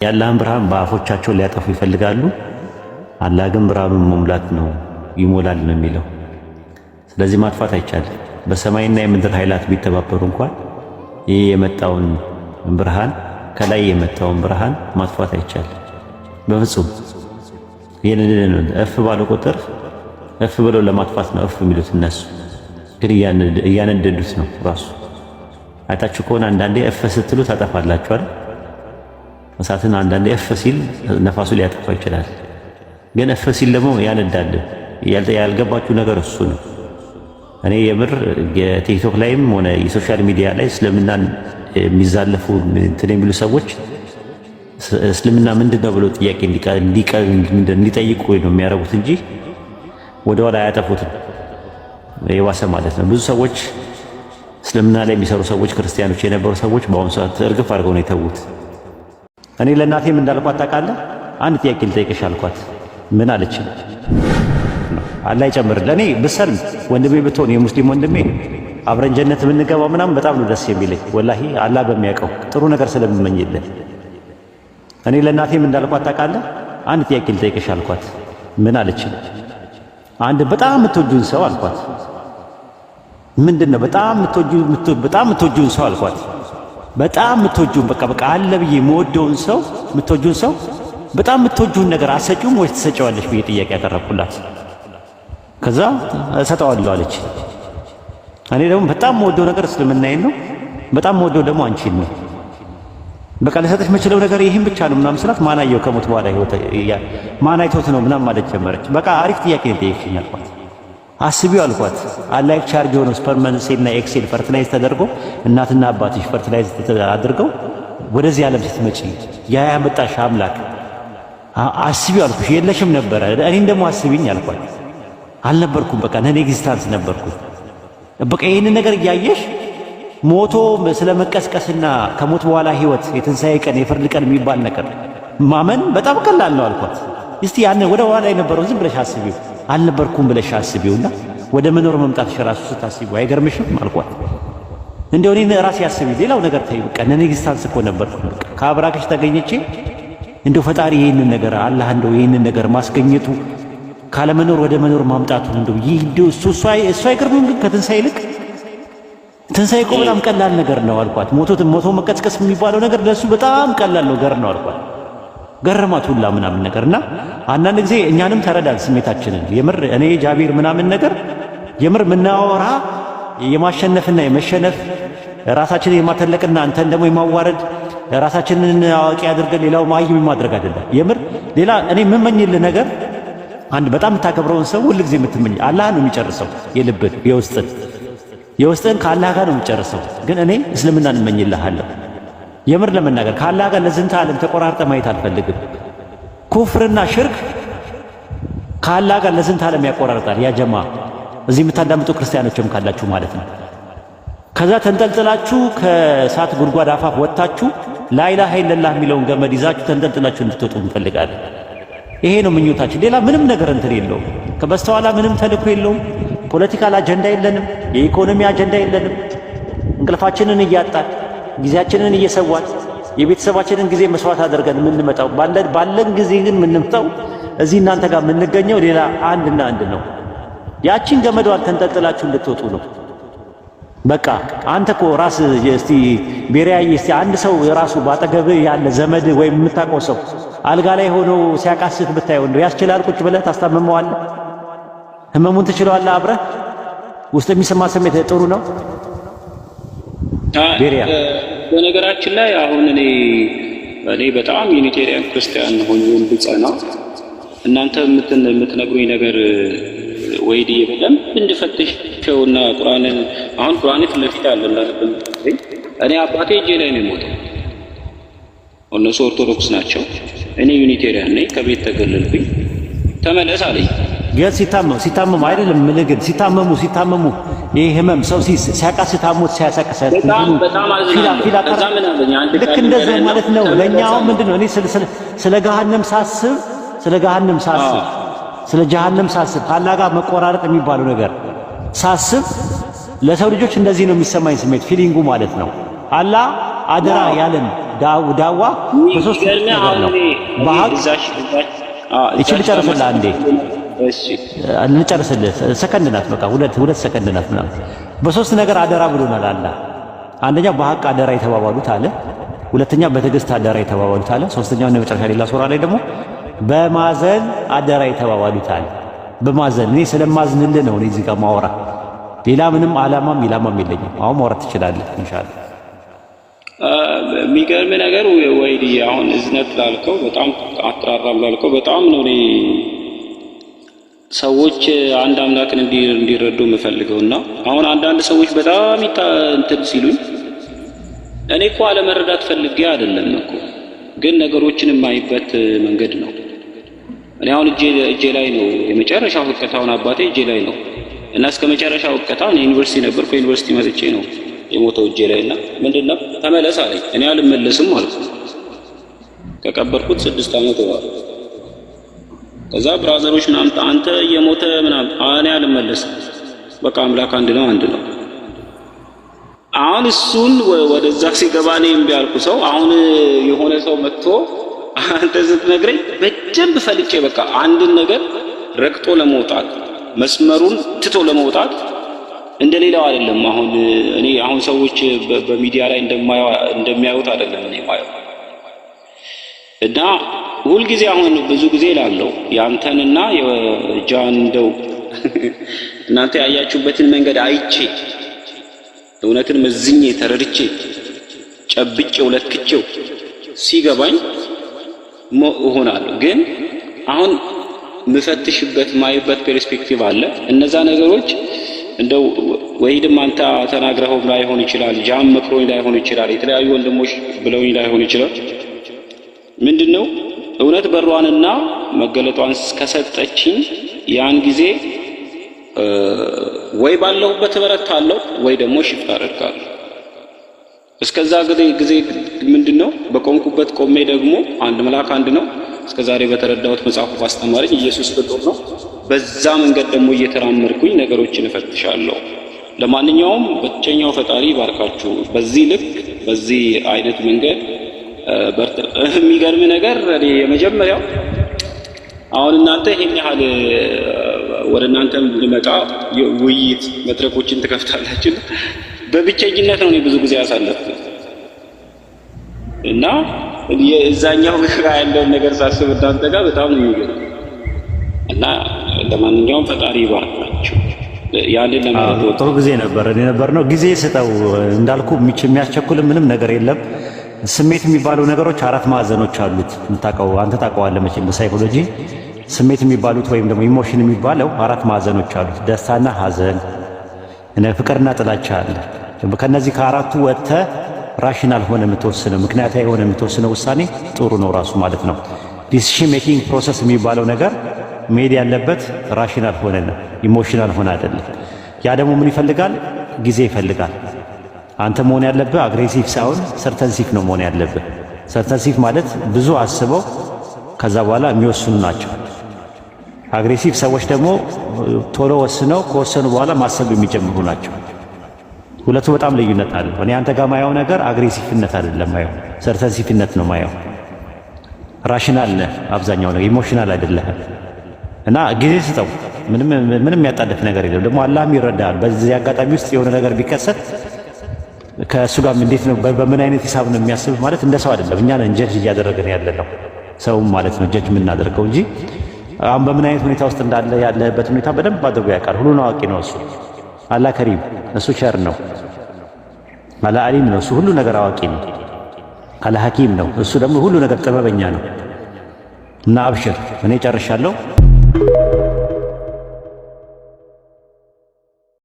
የአላህን ብርሃን በአፎቻቸው ሊያጠፉ ይፈልጋሉ። አላህ ግን ብርሃኑን መሙላት ነው ይሞላል ነው የሚለው። ስለዚህ ማጥፋት አይቻልም። በሰማይና የምድር ኃይላት ቢተባበሩ እንኳን ይህ የመጣውን ብርሃን፣ ከላይ የመጣውን ብርሃን ማጥፋት አይቻልም በፍጹም። ይህንን እፍ ባሉ ቁጥር እፍ ብለው ለማጥፋት ነው እፍ የሚሉት፣ እነሱ ግን እያነደዱት ነው ራሱ። አይታችሁ ከሆነ አንዳንዴ እፍ ስትሉ ታጠፋላችሁ አይደል? እሳትን አንዳንዴ እፍ ሲል ነፋሱ ሊያጠፋ ይችላል። ግን እፍ ሲል ደግሞ ያነዳል። ያልገባችሁ ነገር እሱ ነው። እኔ የምር የቲክቶክ ላይም ሆነ የ social media ላይ እስልምናን የሚዛለፉ እንትን የሚሉ ሰዎች እስልምና ምንድን ነው ብሎ ጥያቄ እንዲጠይቁ ነው የሚያደርጉት እንጂ ወደኋላ አያጠፉትም። የባሰ ማለት ነው። ብዙ ሰዎች፣ እስልምና ላይ የሚሰሩ ሰዎች፣ ክርስቲያኖች የነበሩ ሰዎች በአሁኑ ሰዓት እርግፍ አድርገው ነው የተዉት። እኔ ለእናቴም እንዳልኳት ታውቃለህ፣ አንድ ጥያቄ ልጠይቅሽ አልኳት። ምን አለች? አላህ ይጨምርልህ። እኔ ብሰልም ወንድሜ ብትሆን፣ የሙስሊም ወንድሜ፣ አብረን ጀነት ብንገባ ምናምን በጣም ነው ደስ የሚለኝ። ወላሂ አላህ በሚያውቀው ጥሩ ነገር ስለምመኝልህ። እኔ ለእናቴም እንዳልኳት ታውቃለህ፣ አንድ ጥያቄ ልጠይቅሽ አልኳት። ምን አለች? አንድ በጣም የምትወጂውን ሰው አልኳት። ምንድን ነው በጣም የምትወጂውን ሰው አልኳት። በጣም የምትወጂውን፣ በቃ በቃ አለ ብዬ የምወደውን ሰው፣ የምትወጂውን ሰው፣ በጣም የምትወጂውን ነገር አትሰጪውም ወይስ ትሰጪዋለሽ ብዬ ጥያቄ ያቀረብኩላት። ከዛ እሰጠዋለሁ አለች። እኔ ደግሞ በጣም የምወደው ነገር እስልምናዬን ነው። በጣም የምወደው ደግሞ አንቺን ነው። በቃ ልሰጥሽ የምችለው ነገር ይህን ብቻ ነው ምናምን ስላት፣ ማን አየው ከሞት በኋላ ህይወት፣ ማን አይቶት ነው ምናምን ማለት ጀመረች። በቃ አሪፍ ጥያቄ ነው የጠየቅሽኝ አልኳት። አስቢው አልኳት። Unlike charge ሆኖ sperm cell እና egg cell fertilize ተደርጎ፣ እናትና አባትሽ fertilize አድርገው ወደዚህ ዓለም ስትመጪ ያ ያመጣሽ አምላክ አስቢው አልኩሽ። የለሽም ነበረ። እኔን ደግሞ አስቢኝ አልኳት። አልነበርኩም። በቃ non existence ነበርኩ። በቃ ይህንን ነገር እያየሽ ሞቶ ስለ መቀስቀስና ከሞት በኋላ ህይወት፣ የትንሣኤ ቀን፣ የፍርድ ቀን የሚባል ነገር ማመን በጣም ቀላል ነው አልኳት። እስቲ ያንን ወደ ኋላ የነበረው ዝም ብለሽ አስቢው፣ አልነበርኩም ብለሽ አስቢውና ወደ መኖር መምጣትሽ ራሱ ስታስቢው አይገርምሽም አልኳት። እንደው እኔን ራሴ አስቢ፣ ሌላው ነገር ተይው። በቃ non existence እኮ ነበርኩ። በቃ ከአብራክሽ ተገኝቼ እንደው ፈጣሪ ይህንን ነገር፣ አላህ እንደው ይህንን ነገር ማስገኘቱ፣ ካለመኖር ወደ መኖር ማምጣቱ፣ እንደው ይህ እንደው እሱ አይገርምም? ግን ከትንሣኤ ይልቅ ትንሣኤ እኮ በጣም ቀላል ነገር ነው አልኳት። ሞቶ ሞቶ መቀስቀስ የሚባለው ነገር ለእሱ በጣም ቀላል ነገር ነው አልኳት። ገረማት ሁላ ምናምን ነገር። እና አንዳንድ ጊዜ እኛንም ተረዳን ስሜታችንን። የምር እኔ ጃቢር ምናምን ነገር የምር ምናወራ የማሸነፍና የመሸነፍ፣ ራሳችንን የማተለቅና አንተን ደግሞ የማዋረድ፣ ራሳችንን አዋቂ አድርገን ሌላው ማይም የማድረግ አይደለም። የምር ሌላ እኔ የምመኝልህ ነገር አንድ በጣም የምታከብረውን ሰው ሁል ጊዜ የምትመኝ፣ አላህ ነው የሚጨርሰው የልብን፣ የውስጥን ከአላህ ጋር ነው የሚጨርሰው። ግን እኔ እስልምናን እመኝልሃለሁ። የምር ለመናገር ከአላህ ጋር ለዝንተ ዓለም ተቆራርጠ ማየት አልፈልግም። ኩፍርና ሽርክ ከአላህ ጋር ለዝንተ ዓለም ያቆራርጣል። ያ ጀማ፣ እዚህ የምታዳምጡ ክርስቲያኖችም ካላችሁ ማለት ነው። ከዛ ተንጠልጥላችሁ ከእሳት ጉድጓድ አፋፍ ወጥታችሁ ላኢላሃ ኢለላህ የሚለውን ገመድ ይዛችሁ ተንጠልጥላችሁ እንድትወጡ እንፈልጋለን። ይሄ ነው ምኞታችን። ሌላ ምንም ነገር እንትን የለውም። ከበስተኋላ ምንም ተልእኮ የለውም። Political አጀንዳ የለንም። የኢኮኖሚ አጀንዳ የለንም። እንቅልፋችንን እያጣን፣ ጊዜያችንን እየሰዋን፣ የቤተሰባችንን ጊዜ መስዋዕት አድርገን የምንመጣው፣ ባለን ጊዜ ግን የምንመጣው፣ እዚህ እናንተ ጋር የምንገኘው ሌላ አንድና አንድ ነው። ያቺን ገመዷን ተንጠልጥላችሁ እንድትወጡ ነው። በቃ አንተ እኮ ራስ እስቲ ቤሪያዬ፣ እስቲ አንድ ሰው ራሱ ባጠገብህ ያለ ዘመድ ወይም የምታውቀው ሰው አልጋ ላይ ሆኖ ሲያቃስት ብታየው እንደው ያስችላል? ቁጭ ብለህ ታስታምመዋለህ? ህመሙን ትችለዋለህ? አብረህ ውስጥ የሚሰማ ስሜት ጥሩ ነው? ቤሪያ። በነገራችን ላይ አሁን እኔ በጣም Unitarian ክርስቲያን ሆኜ ብጸና እናንተ የምትነግሩኝ ነገር ወይዲ በደንብ እንድፈትሸውና ቁርአንን፣ አሁን ቁርአን ፊት ለፊት አለ። እኔ አባቴ እጄ ላይ ነው የሞተው። እነሱ ኦርቶዶክስ ናቸው፣ እኔ Unitarian ነኝ። ከቤት ተገለልኩኝ። ተመለስ አለኝ። ግን ሲታመሙ ሲታመሙ አይደለም ምልህ፣ ግን ሲታመሙ ይሄ ህመም ሰው ሲያቃስት አሞት ሲያሳቅስ ልክ እንደዛ ማለት ነው። ለእኛ አሁን ምንድን ነው፣ እኔ ስለ ገሃነም ሳስብ፣ ስለ ገሃነም ሳስብ፣ ስለ ጀሃነም ሳስብ፣ ከአላህ ጋር መቆራረጥ የሚባለው ነገር ሳስብ ለሰው ልጆች እንደዚህ ነው የሚሰማኝ ስሜት፣ feeling ኡ ማለት ነው። አላህ አደራ ያለን ዳዋ በሶስት ነገር ነው። በሀቅ እቺ ልጨርስልህ አንዴ፣ እሺ ልጨርስልህ። ሰከንድ ናት፣ በቃ 2 ሰከንድ ናት ምናምን። በሶስት ነገር አደራ ብሎናል አላህ። አንደኛው በሀቅ አደራ የተባባሉት አለ። ሁለተኛ በትዕግስት አደራ የተባባሉት አለ። ሶስተኛው እና መጨረሻ ሌላ ሱራ ላይ ደግሞ በማዘን አደራ የተባባሉት አለ። በማዘን እኔ ስለማዝንልህ ነው እኔ እዚህ ጋር ማወራ፣ ሌላ ምንም አላማም ኢላማም የለኝም። አሁን ማውራት ትችላለህ ኢንሻአላህ። የሚገርም ነገር ወይ አሁን እዝነት ላልከው በጣም አትራራም ላልከው በጣም ነው እኔ ሰዎች አንድ አምላክን እንዲረዱ የምፈልገው። እና አሁን አንዳንድ ሰዎች በጣም እንትን ሲሉኝ እኔ እኮ አለመረዳት ፈልጌ አይደለም እኮ፣ ግን ነገሮችን የማይበት መንገድ ነው። እኔ አሁን እጄ ላይ ነው የመጨረሻው ህቅታውን አባቴ እጄ ላይ ነው እና እስከ መጨረሻው ህቅታ እኔ ዩኒቨርሲቲ ነበርኩ። ዩኒቨርሲቲ መጥቼ ነው የሞተው እጄ ላይ። እና ምንድነው ተመለስ አለኝ። እኔ አልመለስም አልኩ። ከቀበርኩት 6 ዓመት ሆኗል። ከዛ brother ኦች ምናምን አንተ እየሞተ ምናምን፣ እኔ አልመለስም፣ በቃ አምላክ አንድ ነው፣ አንድ ነው። አሁን እሱን ወደዛ ሲገባ እኔ እምቢ አልኩ። ሰው አሁን የሆነ ሰው መጥቶ አንተ ስትነግረኝ በደንብ ፈልጬ በቃ አንድን ነገር ረግጦ ለመውጣት፣ መስመሩን ትቶ ለመውጣት እንደሌላው አይደለም። አሁን እኔ አሁን ሰዎች በሚዲያ ላይ እንደሚያዩት አይደለም እኔ የማየው። እና ሁልጊዜ አሁን ብዙ ጊዜ እላለሁ ያንተንና የጃን እንደው እናንተ ያያችሁበትን መንገድ አይቼ፣ እውነትን መዝኜ፣ ተረድቼ፣ ጨብጬው፣ ለክቼው ሲገባኝ እሆናለሁ። ግን አሁን ምፈትሽበት ማይበት perspective አለ። እነዛ ነገሮች እንደው ወይድም አንተ ተናግረኸው ላይሆን ይችላል፣ ጃም መክሮኝ ላይሆን ይችላል፣ የተለያዩ ወንድሞች ብለውኝ ላይሆን ይችላል። ምንድነው እውነት በሯንና መገለጧን ከሰጠችኝ ያን ጊዜ ወይ ባለሁበት እበረታለሁ ወይ ደግሞ shift አደርጋለሁ። እስከዛ ጊዜ ምንድነው በቆምኩበት ቆሜ ደግሞ አንድ መልአክ አንድ ነው። እስከዛሬ በተረዳሁት መጽሐፉ ባስተማረኝ ኢየሱስ ፍጡር ነው። በዛ መንገድ ደግሞ እየተራመድኩኝ ነገሮችን እፈትሻለሁ። ለማንኛውም ብቸኛው ፈጣሪ ባርካችሁ። በዚህ ልክ በዚህ አይነት መንገድ የሚገርም ነገር እኔ የመጀመሪያው አሁን እናንተ ይሄን ያህል ወደ እናንተም ልመጣ ውይይት መድረኮችን ትከፍታላችሁ። በብቸኝነት ነው እኔ ብዙ ጊዜ ያሳለፍኩት እና የዛኛው ጋር ያለውን ነገር ሳስብ እናንተ ጋር በጣም ነው የሚገርም። እና ለማንኛውም ፈጣሪ ይባርካችሁ። ያንን ለማለት ጥሩ ጊዜ ነበር የነበር ነው። ጊዜ ስጠው እንዳልኩ የሚያስቸኩል ምንም ነገር የለም። ስሜት የሚባሉ ነገሮች አራት ማዕዘኖች አሉት። የምታውቀው አንተ ታውቀዋለህ መቼም በሳይኮሎጂ። ስሜት የሚባሉት ወይም ደግሞ emotion የሚባለው አራት ማዕዘኖች አሉት። ደስታና ሐዘን፣ ፍቅርና ጥላቻ አለ። ከነዚህ ከአራቱ ወጥተህ rational ሆነ የምትወስነው፣ ምክንያታዊ ሆነ የምትወስነው ውሳኔ ጥሩ ነው ራሱ ማለት ነው። Decision making process የሚባለው ነገር መሄድ ያለበት rational ሆነ ነው፣ emotional ሆነ አይደለም። ያ ደግሞ ምን ይፈልጋል? ጊዜ ይፈልጋል። አንተ መሆን ያለብህ aggressive ሳይሆን certainsive ነው መሆን ያለብህ። Certainsive ማለት ብዙ አስበው ከዛ በኋላ የሚወስኑ ናቸው። Aggressive ሰዎች ደግሞ ቶሎ ወስነው ከወሰኑ በኋላ ማሰብ የሚጀምሩ ናቸው። ሁለቱ በጣም ልዩነት አለው። እኔ አንተ ጋር ማየው ነገር aggressive ነት አይደለም ማየው፣ certainsive ነት ነው ማየው። Rational ነህ አብዛኛው ነገር፣ emotional አይደለህም። እና ጊዜ ስጠው። ምንም ምንም የሚያጣድፍ ነገር የለም። ደግሞ አላህም ይረዳል። በዚህ አጋጣሚ ውስጥ የሆነ ነገር ቢከሰት ከእሱ ጋር እንዴት ነው፣ በምን አይነት ሂሳብ ነው የሚያስብ ማለት እንደ ሰው አይደለም። እኛ ነን judge እያደረግን ያለ ነው ሰውም ማለት ነው judge የምናደርገው እንጂ አሁን በምን አይነት ሁኔታ ውስጥ እንዳለ ያለበት ሁኔታ በደንብ አድርጎ ያውቃል። ሁሉን አዋቂ ነው እሱ። አላህ ከሪም፣ እሱ ቸር ነው። አላህ አሊም ነው፣ እሱ ሁሉ ነገር አዋቂ ነው። አላህ ሐኪም ነው፣ እሱ ደግሞ ሁሉ ነገር ጥበበኛ ነው። እና አብሽር፣ እኔ ጨርሻለሁ።